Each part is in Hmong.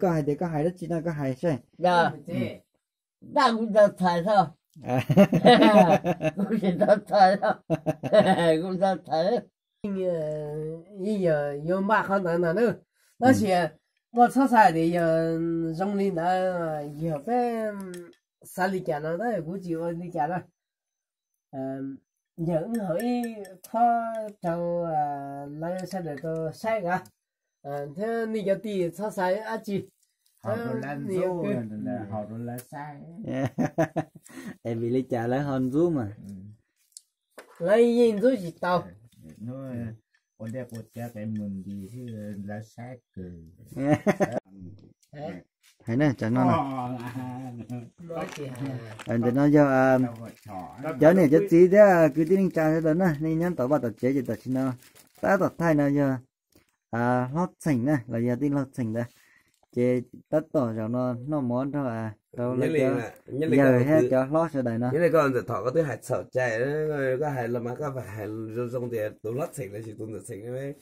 Koj hais tias koj hais dab tsi no koj hais saib. Dab kuv tau txhais xwb. Kuv tsis tau txhais, kuv tau txhais. Yeej yog yuav npaj qhov ntawd ntag na. Tab sis koj txhob xav tias yog zoo li ntawd yog peb xav li cas no tab kuv tsis ua li cas na. Yog wb haus ib khob rau lawv sawv daws tau saib ka, thiab nej cov tij txhob xav dab tsi. Es vim li cas lawv ho ntxub mas? Lawv yeej ntxub tsis tau. Hais na, tsam no, ntawm no yog cov niam cov txiv thiab kwv tij neej tsa sawv daws na, nej nyob tom vaj tom tsev ces tam sim no tab tom thaij no yog hlob Txheem na los yog tij laug Txheem ntawd. Ces tab tom zaum no noj mov nrog rau lawv cov yawg thiab cov hlob sawv daws no. Koj twb hais txhaum cai, koj hais los mas koj hais zoo zoo tias tus hlob Txheem los sis tus ntxawm Txheem.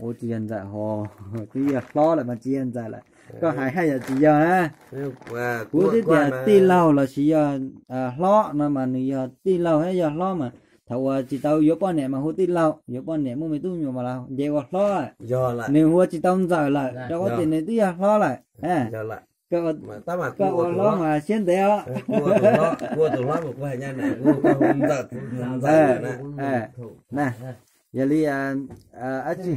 Ua tsis yog ntxawm ho, twb yog hlob lawm mas tsis yog ntxawm lawm. Koj hais haj yam tsis yog na. Kuv twb tias tij laug los sis yog hlob no mas nws yog tij laug thiab yog hlob mas thaum uas tsis tau yuav poj niam mas hu tij laug, yuav poj niam muaj me tub me nyuam mas los nce ua hlob. Nws hu ua tsis tau ntxawm lawm rau qhov tias nws twb yog hlob lawm. Koj ua hlob mas siab ntev os. Yog li, dab tsi,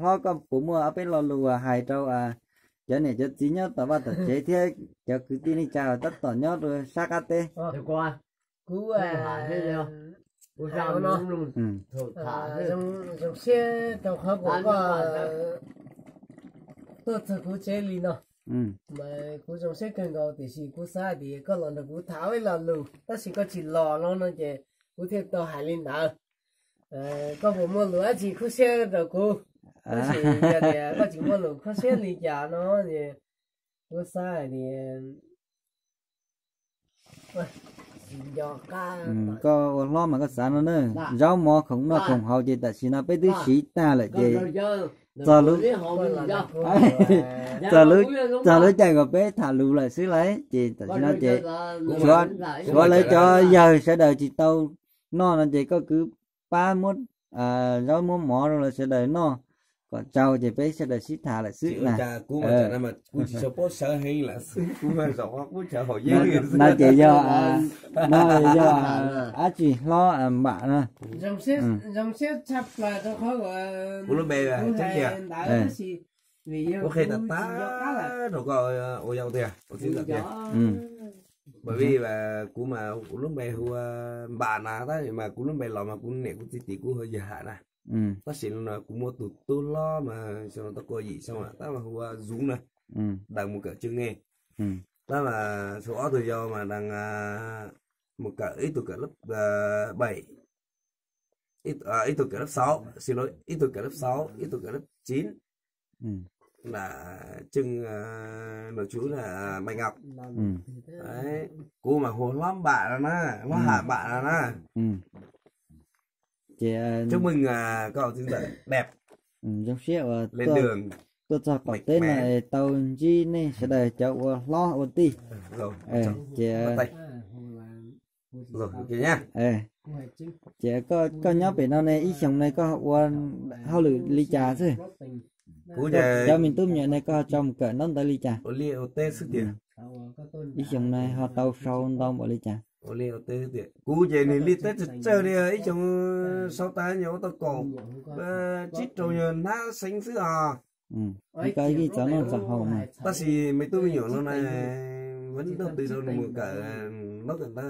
hlob koj puas muaj ob peb lo lus hais rau cov niam cov txiv nyob tom vaj tom tsev thiab cov kwv tij neej tsa tab tom nyob rau sab qab teb? Kuv zoo siab rau qhov uas koj tuaj txog kuv tsev li no. Mas kuv zoo siab kawg nkaus tiam sis kuv xav tias koj los nrog kuv tham ib lo lus tab sis koj tsis los no no ces kuv thiaj tau hais li ntawd. Koj puas muaj lus dab tsi khuab siab rau kuv? Tab sis yog tias koj tsis muaj lus khuab siab li cas no es kuv xav hais tias koj ua hlob mas koj xav no na, zaub mov khoom noj khoom haus ces tam sim no peb twb siv tag lawm ces txog lub, txog lub caij kom peb tham lus lawm xwb lauj. Ces tam sim no ces tshuav lawv cov yawg sawv daws tsis tau noj no ces koj kwv pab muab zaub muab mov rau lawv sawv daws noj kom tsau ces peb sawv daws sib tham lawm xwb na. No ces yog, no yog dab tsi hlob npam no. Kuv lub npe, kuv qhia tag tag rau koj ua yau tiag, ua txiv ntxawm tiag. Vim kuv mas kuv lub npe hu ua Npam na tab sis mas kuv lub npe los mas kuv niam kuv txiv tim kuv hu ua Yawg Ham na. Tab sis no kuv muaj tus tub hlob mas xyoo no tau kaum yim xyoo lawm tab mas hu ua Zuv na, deem mus kawm Tswv Nge. Tab mas tshuav ob tug yau mas deem mus kawm, ib tug kawm lab bảy, ib tug kawm lab sáu, xin lỗi, ib tug kawm lab sáu, ib tug kawm lab chín. Tswv, nom chú là Bạch Ngọc. Kuv mas hu ua hlob Npam no na, hlob Ham Npam no na. Ces chúc mừng các ông txiv ntxawm đẹp, zoo siab uas lên đường tuaj txog qaum teb no tau ntsib nej sawv daws cov ua hlob ua tij. Ces ces koj nyob pem no ne ib xyoos ne koj ua hauj lwm li cas xwb? Cov me tub me nyuam ne koj tso mus kawm ntaub ntawv li cas? Ib xyoos ne ho tau sau ntau npaum li cas? Kuv ces niag li teb tsawg tsawg li, ib xyoos sau tas nyuam qhuav tau kaum tsib rau nyuag hnab xeev xwb os. Koj yeej txaus noj txaus haus mas. Tab sis me tub me nyuam no na, muab nrog tw rau nws mus kawm ntaub kawm ntawv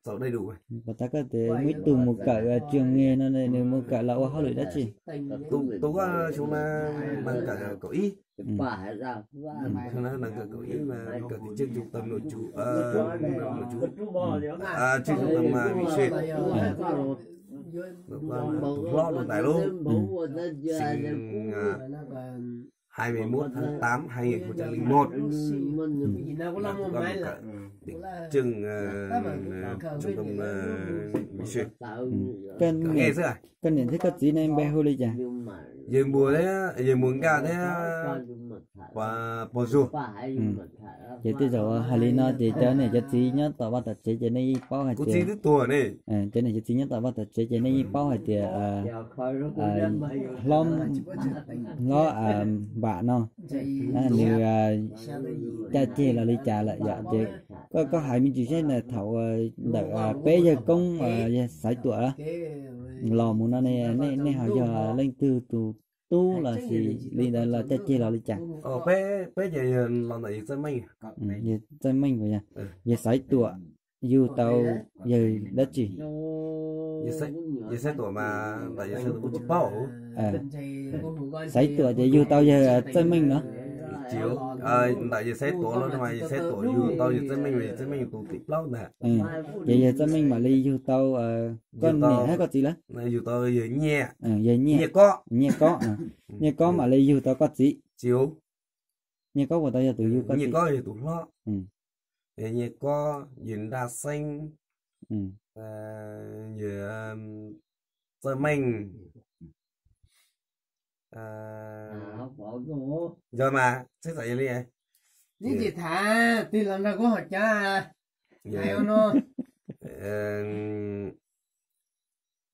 txaus dai lus. Puas tas koj tias muaj ib tug mus kawm Tswv Nge no nws mus kawm los ua hauj lwm dab tsi? Tus koj xyoo na, nees kawm kaum ib, nees kawm kaum ib mas kawm tim Trương Trung Tâm Nội trú, Trương Trung Tâm Vị Xuyên, tus hlob Luân Tài Lũ, sinh hai mươi mốt tháng tám hai nghìn không trăm lẻ một. Là tôi có một cậu tiệm trưng, ờ, trung tâm, ờ, mỹ sư. Cậu nghe xí à? Koj niam thiab koj txiv ne npe hu li cas? Yawg Npuas thiab, yawg Npuas Nkaj thiab Pos Zuag. Ces tej zaum hais li no ces cov niam cov txiv nyob tom vaj tom tsev ces nej yeej paub hais tias, cov niam cov txiv nyob tom vaj tom tsev ces nej yeej paub hais tias hlob, hlob Npam no nws caj ceg los li cas lawm yom. Ces koj, koj hais me ntsis seb na, thaum ntawm peb yawg koob, yawg Xaiv Tuam los mus no ne, nej ho yog leej twg tus tub los sis li ntawd los caj ceg los li cas? Peb, peb ces los ntawm yawg Txawj Meej. Yawg Txawj Meej puas yog? Yawg Xaiv Tuam yug tau yawg dab tsi? Yawg Xaiv Tuam mas ntawm yawg Xaiv Tuam kuv tsis paub. Xaiv Tuam ces yug tau yawg Txawj Meej no. Ntawm yawg Xaiv Tuam los mas yawg Xaiv Tuam yug tau yawg Txawj Meej, yawg Txawj Meej tus tim plaub ntag. Ces yawg Txawj Meej mam li yug tau koj niam thiab koj txiv lawm. Yug tau yawg Nyiaj, yawg Nyiaj, Nyiaj Kob, Nyiaj Kob, Nyiaj Kob mam li yug tau koj txiv. Nyiaj Kob puas tau yog tus yug koj txiv? Nyiaj Kob yog tus hlob. Nyiaj Kob, yawg Nraj Xeeb, yawg Txawj Meej. Yog mas, txhib txam yog li. Neb tsis tham, tig los nrog kuv haus cawv.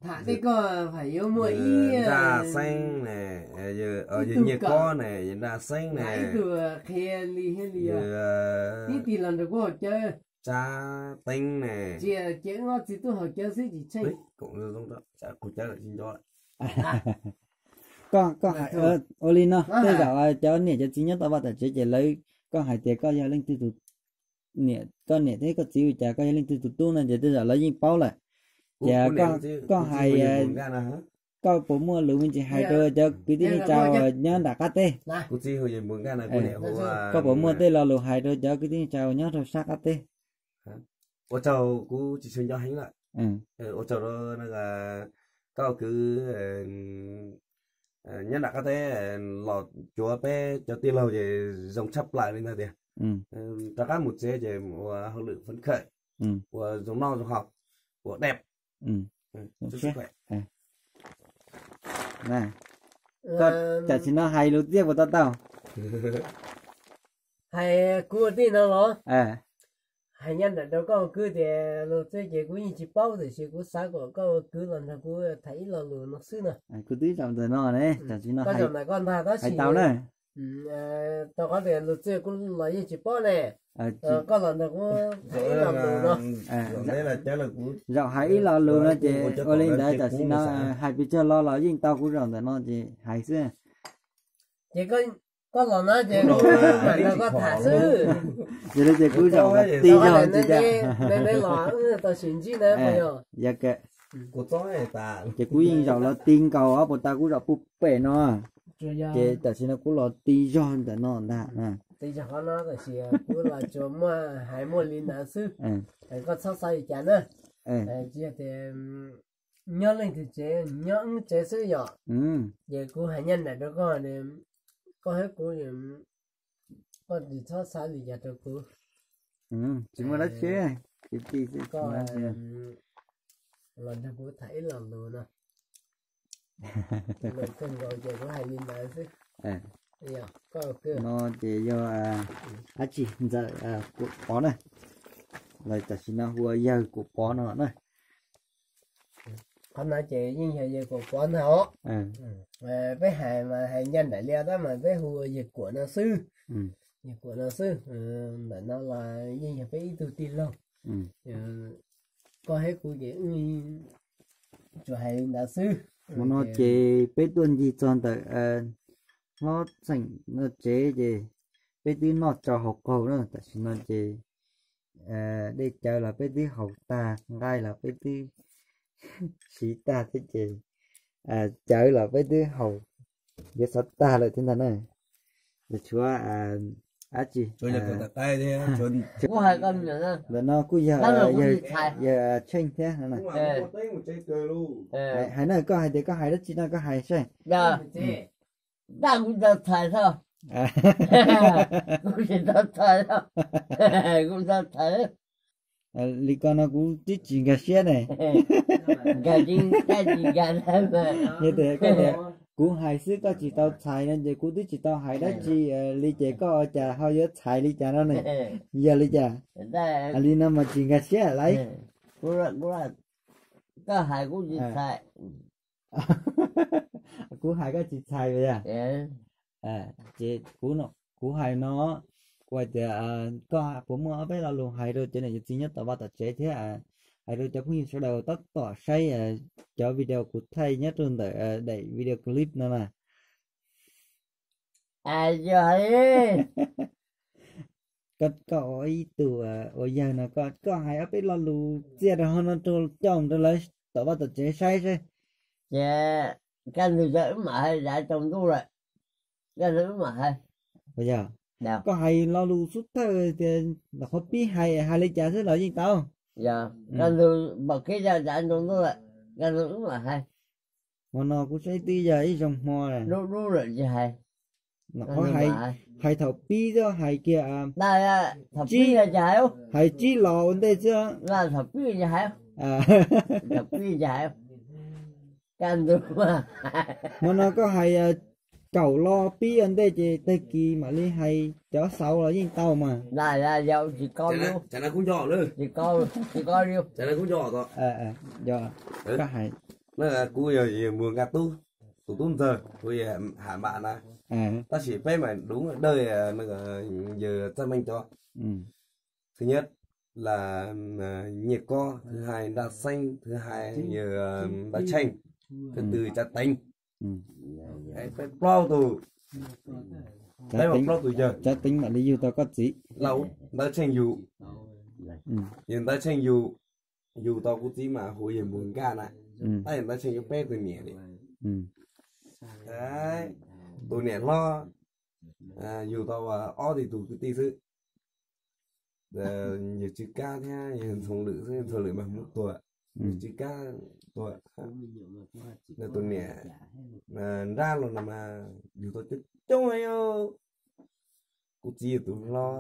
Tham tej koj fam yuav muaj ib Nraj Xeeb ne, yawg Nyiaj Kob ne, yawg Nraj Xeeb ne, ib tug qhia li thiaj li. Neb tig los nrog kuv haus cawv. Tsab Teeb ne. Tsis, cia wb ob txiv tub haus cawv xwb tsis tsheej. Koj, koj hais ua li no, tej zaum cov niam cov txiv nyob tom vaj tom tsev ces lawv, koj hais tias koj yog leej twg tus, niam, koj niam thiab koj txiv ua cas koj yog leej twg tus tub no ces tej zaum lawv yeej paub lawm. Ces koj hais, koj puas muaj lus me ntsis hais rau cov kwv tij neej tsa uas nyob nram qab teb? Koj puas muaj tej lo lus hais rau cov kwv tij neej tsa uas nyob rau sab qab teb? Ua tsaug, kuv tsis tshua nco heev lawm. Ua tsaug rau koj kwv nyob nram qab teb los cuag peb cov tij laug ces zoo tshaj plaws li ntag tiag. Rov qab mus tsev ces ua hauj lwm phone khawm, ua zoo noj zoo haus, ua deb. Tam sim no hais lus txiaj puas tau tau? Hais kuv ua tij no los? Hais nyob nram rau koj ua kwv tias lus txiaj ces kuv yeej tsis paub tiam sis kuv xav kom koj ua kwv los nrog kuv tham ib lo lus no xwb no. Kuv twb zaum ntawm no ne, tam sim no koj zaum ntawm koj ntag tab sis tau na. Rau qhov tias lus txiaj kuv los yeej tsis paub ne. Koj los nrog kuv tham ib lo lus no. Zaum hais ib lo lus no ces ua li ntawd tam sim no hais pes tsawg lo los yeej tau, kuv zaum ntawm no ces hais xwb. Ces koj los no ces kuv mam nrog koj tham xwb. Yog li ces kuv zaum ti zog tsis tias, los wb tau sim ntsib na. Yog ces kuv yeej zaum los ti nkaus ob puas tas kuv zaum puag pem no. Ces tam sim no kuv los ti zog ntawm no ntag. Ti zog qhov no tam sis kuv los tsuas muaj hais muaj li ntawd xwb. Koj txhob xav li cas na. Tsis yog tias nyob leej twg tsev, nyob wb tsev xwb yom. Ces kuv hais nyob nram rau koj, koj hab kuv, koj tsis txhob xav li cas rau kuv. Tsis muaj dab tsi, kwv tij xwb. Koj los nrog kuv tham ib lo lus no. Lus kawg nkaus ces kuv hais li ntawd xwb. No ces yog dab tsi, ntxawm Kuam Pov na, los tam sim no hu ua yawg Kuam Pov no na. Qhov no ces yeej yog yawg Kuam Pov ntag os. Peb hais mas hais ncaj nraim li tab mas peb hu ua yawg Kuam no xwb. Yawg Kuam no xwb, ntawm no los yeej yog peb ib tug tij laug. Koj hab kuv ces wb tsuas hais li ntawd xwb. Hmo no ces peb tuaj ncig txog ntawm hlob Xeem no tsev ces peb twb noj tsau haus qaug na. Tam sim no ces dej cawv los peb twb haus tag, nqaij los peb twb siv tag thiab ces cawv los peb twb haus yuav xov tag lawm thiab ntag na. Tshuav dab tsi, ntawm no kuj yog yawg Tsheej thiab. Hais na, koj hais tias koj hais dab tsi no koj hais saib. Dab kuv tau txhais tho. Kuv tsis tau txhais, kuv tau txhais. Li ko no kuv twb tsis nkag siab ne. Nkag tsis, nkag tsis nkag na. Yog tias koj tias kuv hais xwb koj tsis tau txhais no ces kuv twb tsis tau hais dab tsi li ces koj ua cas ho yuav txhais li cas no ne? Yog li cas? Li no mas tsis nkag siab lauj. Koj hais kuv tsis txhais. Kuv hais koj tsis txhais yog? Ces kuv hais no, kuv hais tias koj puas muaj ob peb lo lus hais rau cov niam cov txiv nyob tom vaj tom tsev thiab hais rau cov phooj ywg sawv daws tab tom saib cov video kuv thaij nyob rau ntawm daim video clip no na. Koj ua ib tug ua yawg no, koj hais ob peb lo lus txiaj rau hauv no rau coj rau lawv tom vaj tom tsev saib seb. Ces kaj ntug wb mam hais, zav tsaus ntuj lawm, kaj ntug wb mam hais. Yog koj hais lo lus xub thawj tias los qhov pib hais, hais li cas xwb los yeej tau. Kaj ntug pom kev zav tsaus ntuj lawm, kaj ntug wb mam hais. Hmo no kuv saib twb yog ib zoo hmo lawm, dub dub lawm tsis hais. Qhov hais thaum pib xwb hais kiag, thaum pib tsis hais, hais tsib los ua ntej xwb. Thaum pib tsis hais, thaum pib tsis hais. Kaj ntug, hmo no koj hais kaum los pib ua ntej ces tag kis mam li hais cov xaus los yeej tau mas. Tsis koj, tsis koj, tsis koj. Koj hais, kuv yog Yawg Npuag Nkaj Tub, tus tub ntxawg, kuv yog Ham Npam na. Tab sis peb mas đúng là đời Yawg Txawj Meej cov. Thứ nhất là Nyiaj Kob, thứ hai Nraj Xeeb, thứ hai Npawg Tsheej, thứ tư Tsav Teev. Peb plaub tug, peb mas plaub tug yawg. Tsav Teev mam li yug tau koj txiv. Ntawv Tsheej yug, yog Ntawv Tsheej yug, yug tau kuv txiv mas hu Yawg Npuag Nkaj na. Tab sis Ntawv Tsheej yug peb tus niam li. Tus niam hlob yug tau ob tug kwv tij xwb. Yawg Tswv Kab thiab Yawg Ntxhoo Lwm xwb, Ntxhoo Lwm mas mus tuag, Yawg Tswv Kab tuag. Tus niam nrab los no mas yug tau coob coob yog kuv txiv yog tus hlob,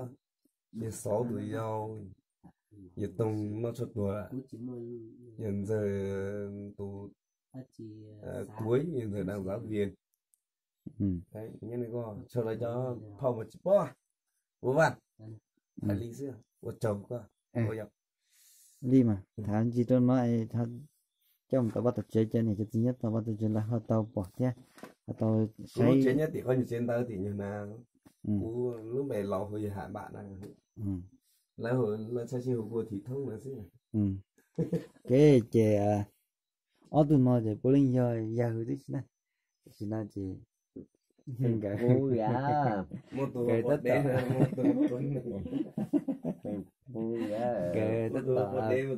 Yawg Xauv tus yau, Yawg Toog noj tshuaj tuag, Yawg Ntxawg tus kuv, Yawg Ntxawg đang giáo viên. Sawv daws cov phauj mas tsis paub, ua vaj, hais li xwb, ua tsaug koj. Li mas tham ntsis rau no, coj mus tom vaj tom tsev, cov niam cov txiv nyob tom vaj tom tsev lawv ho tau pom thiab ho tau saib. Lub tsev nyob tim qhov nyuag tsev ntawd tim nyuag na, kuv lub npe laus hu Yawg Ham Npam na. Lawv hu, lawv txhaj sib hu ua Thim Thoob lawm xwb. Kev ces ob tug no ces puav leej yog yawg tib si na, tam sim no ces nkawd, nkawd tab tom, nkawd tab tom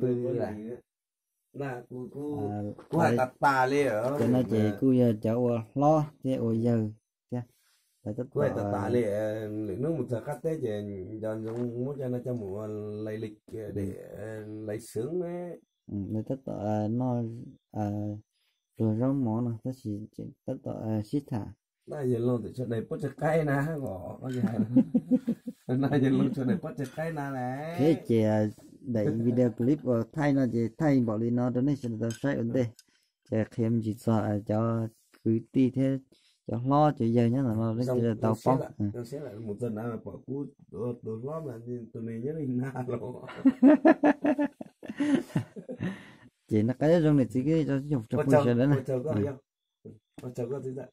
pw lawm. Kuv hais tas tas li, cov no ces kuj yog cov ua hlob thiab ua yawg thiab. Lawv tab tom tas tas li, lwm hnub mus txog qab teb ces nco ntsoov muab cov no coj mus ua lai lịch để lấy xướng. Lawv tab tom noj pluag zaub mov no tab sis tab tom sib tham. Yawg Looj tseem sawv daws pob tsag qaib na, yawg Looj sawv daws pob tsag qaib na. Thiab ces daim video clip uas thaij no ces thaij npaum li no rau nej sawv daws tau saib ua ntej. Ces qhia me ntsis txog cov kwv tij thiab cov hlob cov yawg nyob ntawm no nej sawv daws tau paub. Mus txog na pom kuv tus hlob mas tus nws nyob li na los. Ces noj qab nyob zoo niam txiv kwv tij rau phooj ywg sawv daws na.